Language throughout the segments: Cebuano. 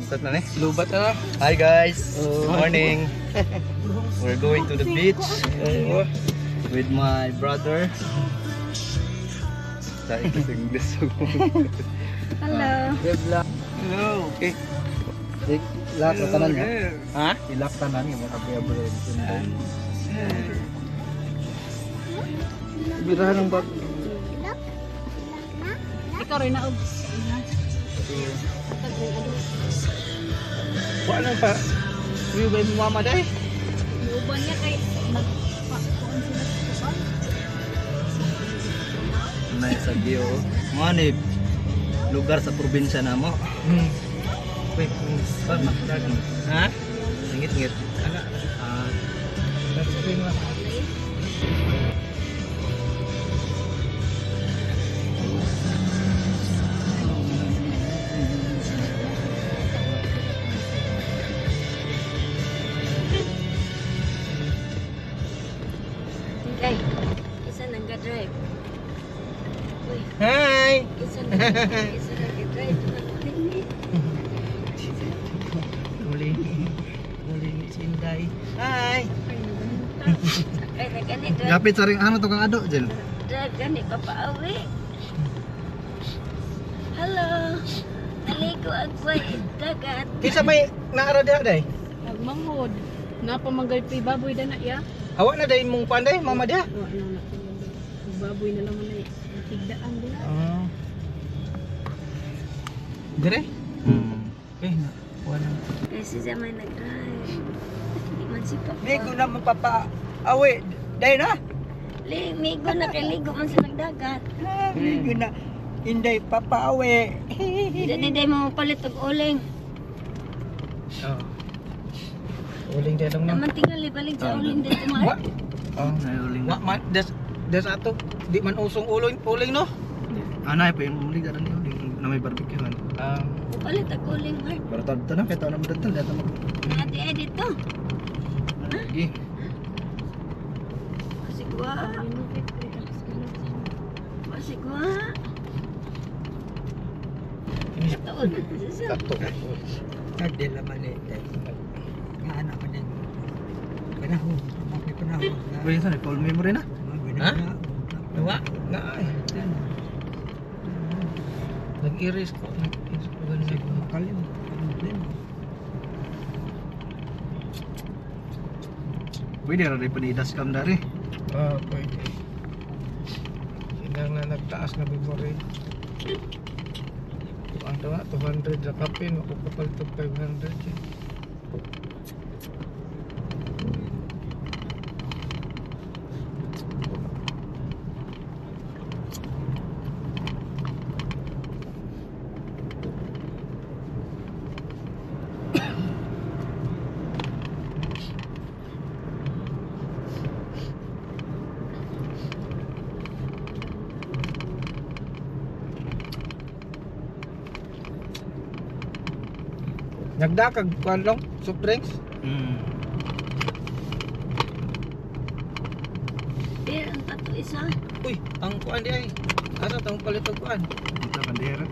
Start na ni. Lubat na. Hi guys. Good morning. We're going to the beach with my brother. Sa English English. Hello. Hello. Okay. Ilak na tanan niya. Ha? Ilak tanan niya mga abri-abri. Birahan ng bag. Ikaw rin na og. Wala pa. Uy, ba yung mama day? Uban niya kay nagpakuan sila sa kuan. Nice sa Gio. Mga ni lugar sa probinsya namo. Wait. Saan makita? Ha? Ngit-ngit. Ana. Ah, Touchscreen lang. Kay isa nang ga-drive. Uy, Hi! isa nang ga-drive. Uli. Uli ni Sinday. Hi! Ay, nagani drive. Lapit sa ring ano to kang ado, Jel. Drive gani papaawi. Hello. Naligo agway dagat. Kinsa may naara diha day? Nagmanghod. Napamanggal pa baboy da na iya. Hawa na day mong kuan day, mama diha. Wa na na. Baboy na lang man ay tigdaan din. Ah. Dire? Hmm. Eh, na. Wala. Kasi siya may nag-drive. Di man si Papa. Migo na mapapa awi. Day na. Migo na kay ligo man sa nagdagat. Migo na. Inday papaawi. Di di mo palit og uling. Oh. Uling day dong na. Naman tingali balik sa uling dito Wa. mga. Oh. Ay, uling. Wa man des ato di man usong uling uling no. Anay pa yung uling dara ni uling na may barbecue han. Ah. Palit og uling Mark. Pero tadto na kay na mo dito, dito mo. Ate ay dito. Lagi. Pasigwa. Pasigwa. Taon. Tato. Kagdela man eh. Nga anak pa din. Panahon. Mga panahon. Uy, sa ni full memory na. Ha? Wa na ay. Nag-iris ko, nag-iris ko ganun. Makalim. Kalim. Pwede ra rin pa ni dashcam dari. Ah, pwede. Sinang na nagtaas na memory. Ang tawa, 200 sa kapin, makukupalit og 500. Eh. Nagdakag kuan long soft drinks. Pero ang tato isa. Uy, ang kuan di ay. Asa tong palit og kuan? Ito bandera.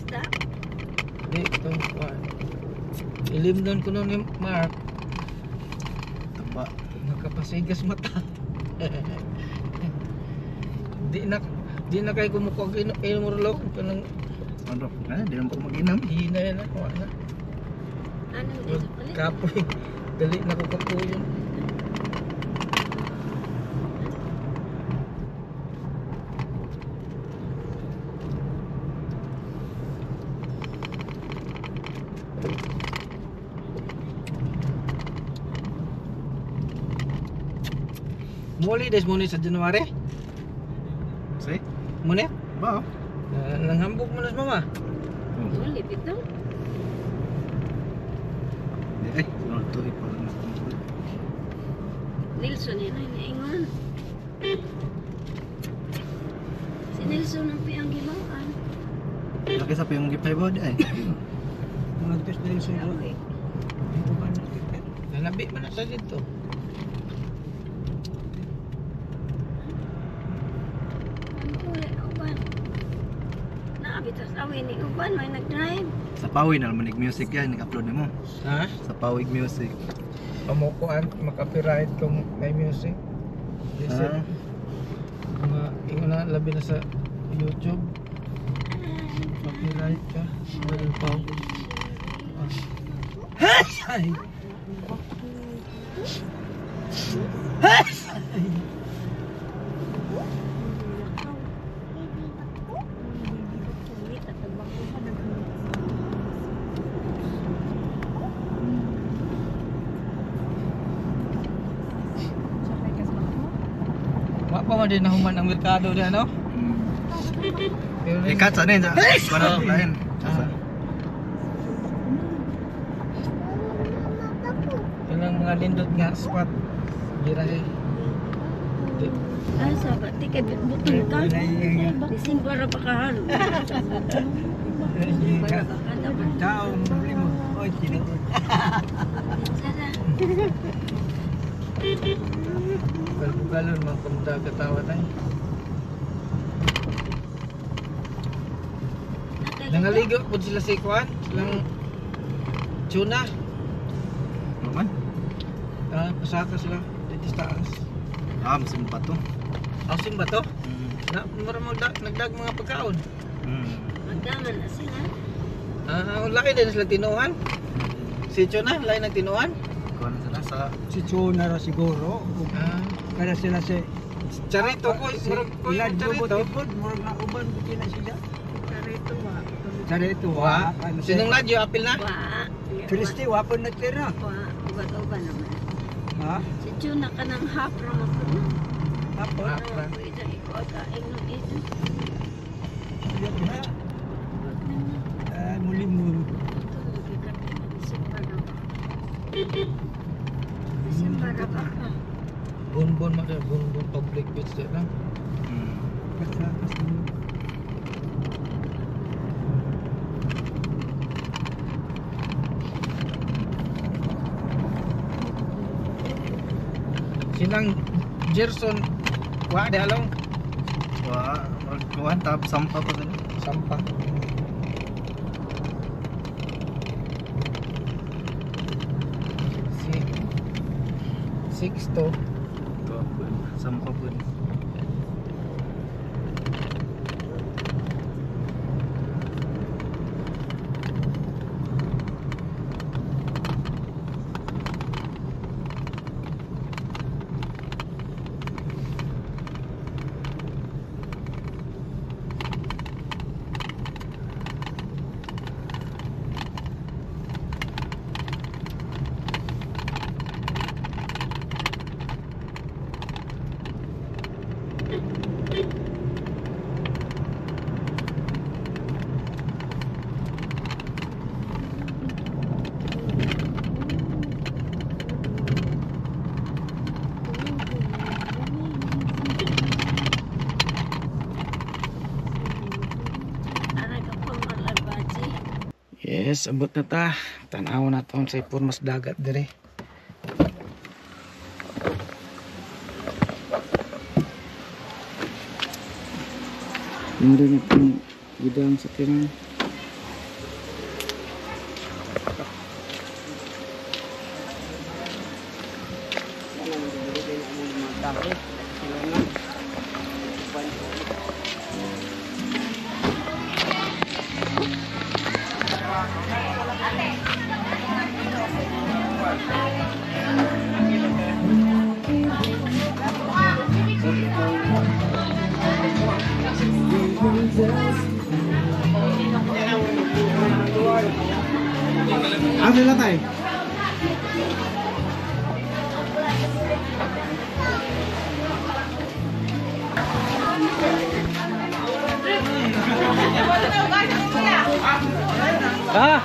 Stop. Di tong kuan. Ilimdan ko nun ni Mark, Taba. nakapasigas mata. Di na kay kumukuha og inom kanang Ano? Na, di naman ko mag-inom. hina yan ako na. Anong dito palit? Kapoy. Dali na ko kapuyon. Muli des muna sa January. See? Muna? Ba? Nanghambog mo na sa mama. Uli bitaw. Di ay, sunod to ipa. Nelson yun ay naingon. Si Nelson ang piyang gibawaan. Laki sa piyong gipay di ay. Mga tos dahil sa iyo. Awi. Uban na kita. Nanabi man na sa dito. Ang uli uban. Naabi Bitas awi ni uban may nag-drive. Sa Pawig na naman music yan, nag-upload na mo. Ha? Sa Pawig music. Pamukuan, makapiright kung may music. Listen. Mga ingon na labi na sa YouTube. Copyright ka. Walang pa. Ay. Wa pa man din nahuman ang merkado diyan, no? Eh, cut sa na yun. Wala ko lain. Ilang mga lindot nga spot. Girahe. Ay, sabat ti kay butong ka. Disimba ra pa ka halo. Taong limo. Oy, tinuod. Sana. Galon man kumda katawa tay. Nangaligo pud sila si Kwan, silang tuna. Ano man? Pasaka sila dito sa taas. Ah, masim pa to. Ausim ba to? Na mura nagdag mga pagkaon. Magdaman na sila. Ah, laki din sila tinuan. Si tuna, laki ng tinuan. Kuha na sila sa Si Chona ra siguro. Kada sila si Charito ko, murag ko yung charito. Murag na uban buti na sila. Charito wa. Charito wa. Sinong ladyo apil na? Wa. Kristi wa pa natira. Wa, uban-uban naman. Ha? Si Chuna ka ng half ra man po na. Hapon. Half ra. Ito ikaw kain ng ito. Muli mo. Disimba ra ba ka? Bonbon man bonbon public beach di na. Sinang Gerson wa di along wa magkuhan tab sampa pa sila. Sampa. Si Sixto Sampa po. Yes, abot na ta. Tanaw na to sa ipon mas dagat dire. Meron itong gidang sa kinang. Ano na tayo? Ah!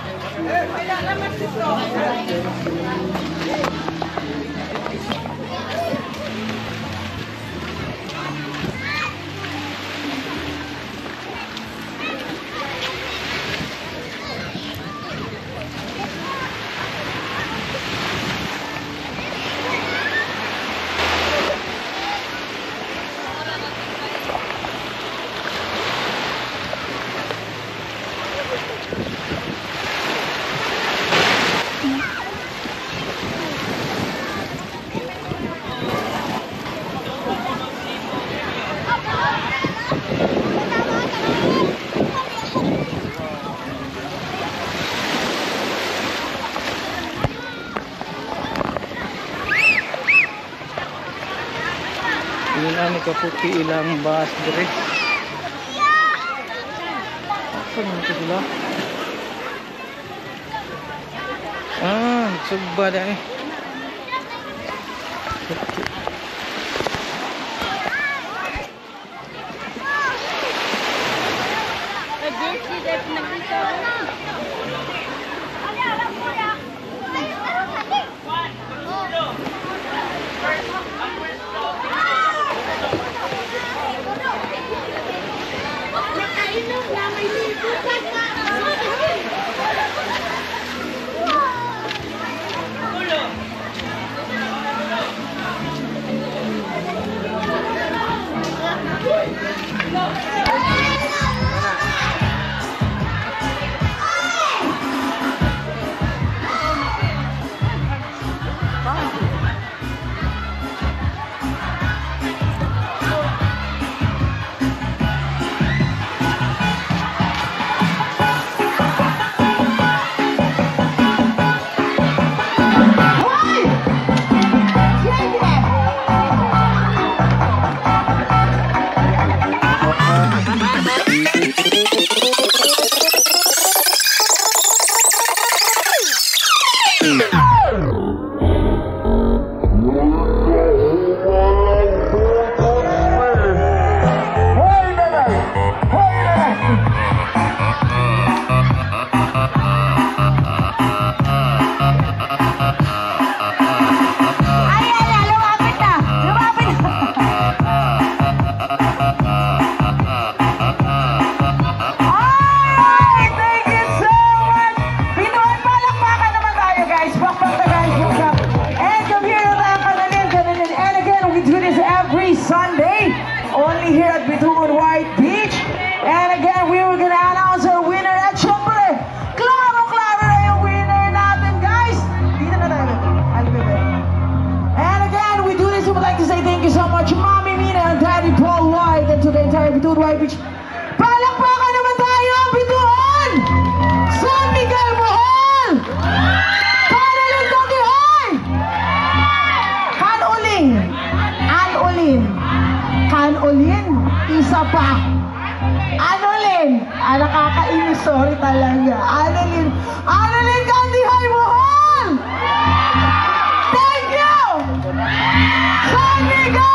Kaputi ilang bus dire. Saan man to sila? Ah, nagsugba na eh. Puti. Nag-jersey dahil pinagdito. Nakainom na may libukan na. Ay, ay, ay, lumapit na! Lumapit na! Alright! Thank you so much! Pinuan, palakpakan naman tayo, guys. Pakpak na, guys. Pakpak. And come here na tayo, kanalin, kanalin. And again, we do this every Sunday. Only here at Bituon White Beach. And again, we were gonna announce our winner. At syempre, klaro-klaro na yung winner natin, guys. Dito na tayo, bebe. Ay, bebe. And again, we do this. We would like to say thank you so much, Mommy Mina and Daddy Paul White, and to the entire Bituon White Beach. Palakpakan naman tayo, Bituon! San Miguel Bohol! Panalin Hoy! Kanulin! Anulin! Kanulin! Isa pa! Anulin! Ah, nakakainis. Sorry talaga. Anulin! Anulin Candy High Bohol! Thank you! San Miguel!